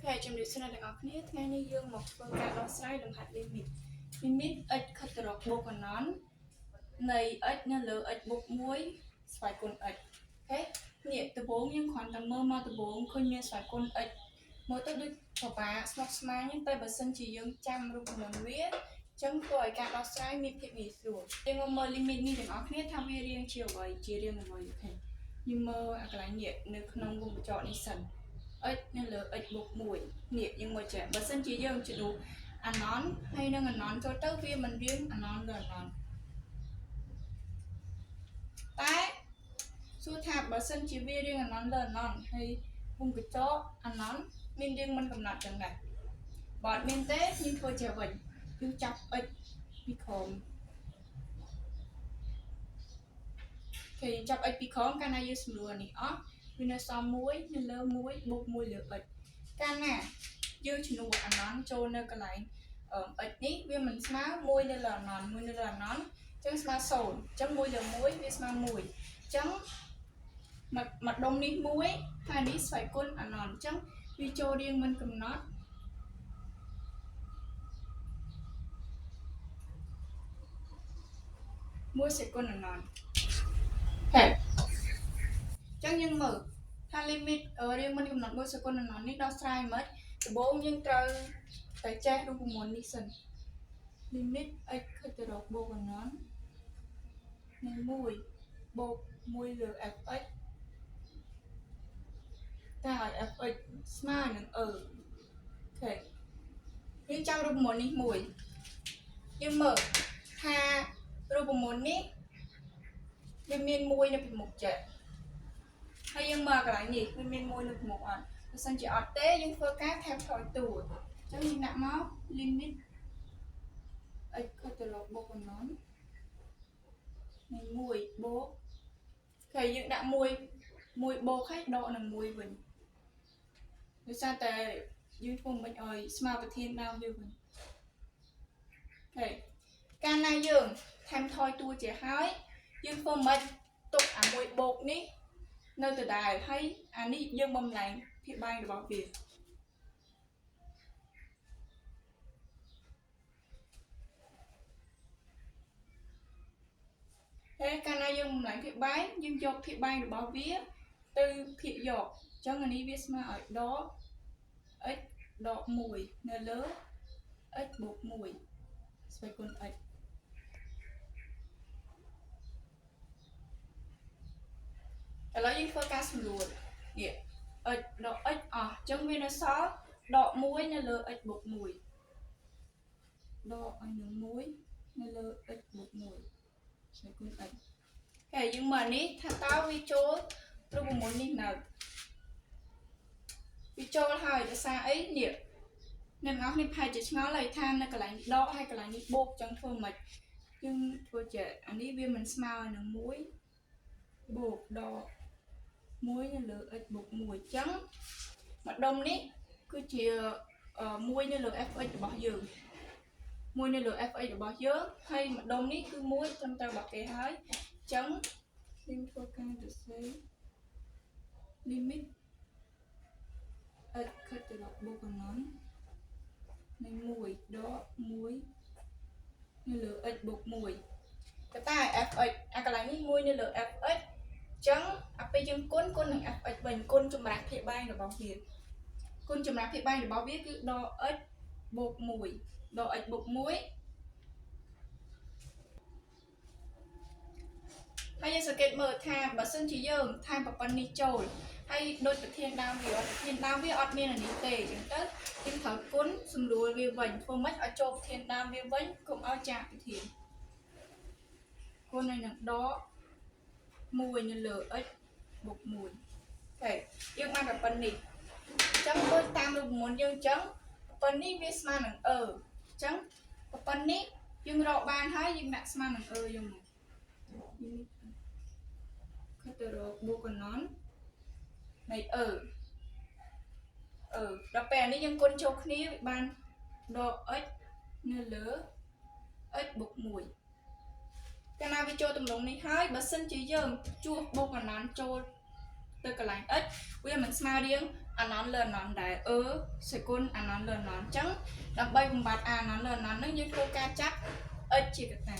ខេជំរាបសួរអ្នកទាំងអស់គ្នាថ្ងៃនេះយើងមកធ្វើការដោះស្រាយលំហាត់ limit limit x ខិតទៅរកបូកអនន្តនៃ x នៅលើ x បូក1ស្វ័យគុណ x អូខេនេះដំបូងយើងគ្រាន់តែមើលមកដំបូងឃើញមានស្វ័យគុណ x មើលទៅដូចពិបាកស្មុគស្មាញតែបើសិនជាយើងចាំរូបមន្តវាចឹងធ្វើឲ្យការដោះស្រាយមានភាពងាយស្រួលយើងមកមើល limit នេះទាំងអស់គ្នាថាវារៀងជាអ្វីជារៀងអ្វីអូខេយើងមើលអាកន្លែងនេះនៅក្នុងវងបញ្ចក់នេះសិន x នៅលើ x បូក1នេះយើងមើលចេះបើសិនជាយើងជំនួសអាណនហើយនឹងអាណនចូលទៅវាមិនរៀងអាណនលើអាណនតែសួរថាបើសិនជាវារៀងអាណនលើអាណនហើយវងកញ្ចក់អាណនមានរៀងមិនកំណត់ចឹងដែរបើអត់មានទេយើងធ្វើជាវិញយើងចាប់ x ពីក្រោមគេយើងចាប់ x ពីក្រោមកាលណាយើងសម្រួលអានេះអស់វានៅសល់1នៅលើ1បូក1លើ x កាលណាយើងជំនួសអាណនចូលនៅកន្លែង x នេះវាមិនស្មើ1នៅលើអាណន1នៅលើអាណនអញ្ចឹងស្មើ0អញ្ចឹង1លើ1វាស្មើ1អញ្ចឹងមួយដុំនេះ1ហើយនេះស្វ័យគុណអាណនអញ្ចឹងវាចូលរៀងមិនកំណត់1សេគុណអាណនហេអញ្ចឹងយើងមើលថា limit រៀងមិនកំណត់1សេគុណអាណននេះដោះស្រាយមិនដំបូងយើងត្រូវតែចេះរូបមន្តនេះសិន limit x ខិតទៅរកបូកអនន្តនៃ1បូក1លើ fx តែឲ្យ fx ស្មើនឹង e អូខេយើងចាំរូបមន្តនេះមួយយើងមើលថារូបមន្តនេះវាមាន1នៅពីមុខចេះហើយយើងមើលកន្លែងនេះវាមាន1នៅពីមុខអត់បើសិនជាអត់ទេយើងធ្វើការថែមថយតួអញ្ចឹងយើងដាក់មក limit x ខិតទៅរកបូកអនន្តនៃ1បូកគេយើងដាក់1 1បូកហើយដកនឹង1វិញដោយសារតែយើងធ្វើមិនឲ្យស្មើប្រធានដើមវាវិញអូខេកាលណាយើងថែមថយតួជាហើយយើងធ្វើមិនទុកអាមួយបូកនេះនៅដដែលហើយអានេះយើងបំលែងភាគបែងរបស់វាហើយកាលណាយើងបំលែងភាគបែងយើងយកភាគបែងរបស់វាទៅភាគយកអញ្ចឹងអានេះវាស្មើឲ្យដក x ដក1នៅលើ x បូក1ស្វ័យគុណ x ឥឡូវយើងធ្វើការសម្រួលនេះ x ដក x អស់អញ្ចឹងវានៅសល់ដក1នៅលើ x បូក1ដកឲ្យនឹង1នៅលើ x បូក1ស្វ័យគុណ x ហើយយើងមើលនេះថាតើវាចូលរូបមន្តនេះនៅវាចូលហើយដោយសារអីនេះអ្នកនរគ្នាប្រហែលជាឆ្ងល់ហើយថានៅកន្លែងដកហើយកន្លែងនេះបូកចឹងធ្វើម៉េចយើងធ្វើជាអានេះវាមិនស្មើនឹង1បូកដក1នៅលើ x បូក1អញ្ចឹងម្ដុំនេះគឺជា1នៅលើ fx របស់យើង1នៅលើ fx របស់យើងហើយម្ដុំនេះគឺ1ត្រឹមត្រូវរបស់គេហើយអញ្ចឹងយើងធ្វើការសរសេរ limit x ខិតទៅរកបូកអនន្តនៃ1ដក1នៅលើ x បូក1ក៏តែ fx អាកន្លែងនេះ1នៅលើ fx អញ្ចឹងអាពេលយើងគុណគុណនឹង fx វិញគុណចម្រាស់ភាគបែងរបស់វាគុណចម្រាស់ភាគបែងរបស់វាគឺដក x បូក1ដក x បូក1ហើយយើងសង្កេតមើលថាបើសិនជាយើងថែមប្រព័ន្ធនេះចូលហើយដូចប្រធានដើមវាប្រធានដើមវាអត់មានអានេះទេអញ្ចឹងទៅយើងត្រូវគុណសម្រួលវាវិញធ្វើម៉េចឲ្យចូលប្រធានដើមវាវិញកុំឲ្យចាកប្រធានគុណឲ្យនឹងដក1នៅលើ x បូក1អូខេយើងបានតែប៉ុណ្នេះអញ្ចឹងដូចតាមរូបមន្តយើងអញ្ចឹងប៉ុណ្នេះវាស្មើនឹង e អញ្ចឹងប៉ុណ្នេះយើងរកបានហើយយើងដាក់ស្មើនឹង e យើងមកខិតទៅរកបូកអនន្តនៃ e ដល់ពេលអានេះយើងគុណចូលគ្នាវាបានដក x នៅលើ x បូក1កាលណាវាចូលទម្រង់នេះហើយបើសិនជាយើងជួសបូកអនន្តចូលទៅកន្លែង x វាមិនស្មើរៀង អនន្តលើអនន្តដែរអឺសេគុណអនន្តលើអនន្តអញ្ចឹងដើម្បីបំបត្តិអាអនន្តលើអនន្តហ្នឹងយើងធ្វើការចាប់ x ជាកតា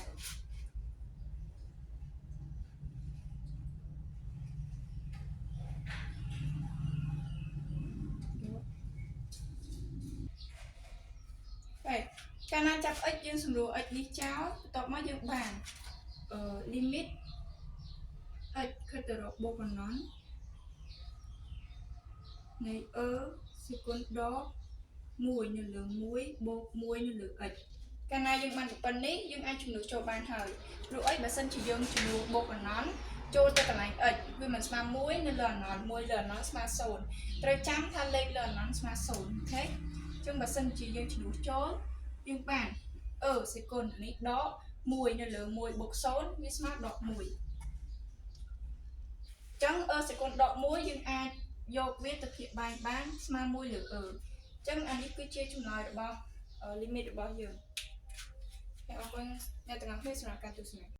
បែកាលណាចាប់ x យើងសម្រួល x នេះចោលបន្ទាប់មកយើងបានអឺ limit x ខិតទៅរកបូកអនន្តនៃ e សេគុណដក1នៅលើ1បូក1នៅលើ x កាលណាយើងបានប៉ុណ្នេះយើងអាចជំនួសចូលបានហើយព្រោះអីបើសិនជាយើងជំនួសបូកអនន្តចូលទៅកន្លែង x វាមិនស្មើ1នៅលើអនន្ត1លើអនន្តស្មើ0ត្រូវចាំថាលេខលើអនន្តស្មើ0 OK ចឹងបើសិនជាយើងជំនួសចូលយើងបានអឺសេគុណនេះដក1នៅលើ1បូក0វាស្មើដក1ចឹងអឺសេគុណដក1យើងអាចយកវាទៅភាគបែងបានស្មើ1លើអឺចឹងអានេះគឺជាចម្លើយរបស់ limit របស់យើងអរគុណអ្នកទាំងអស់គ្នាសម្រាប់ការទស្សនា។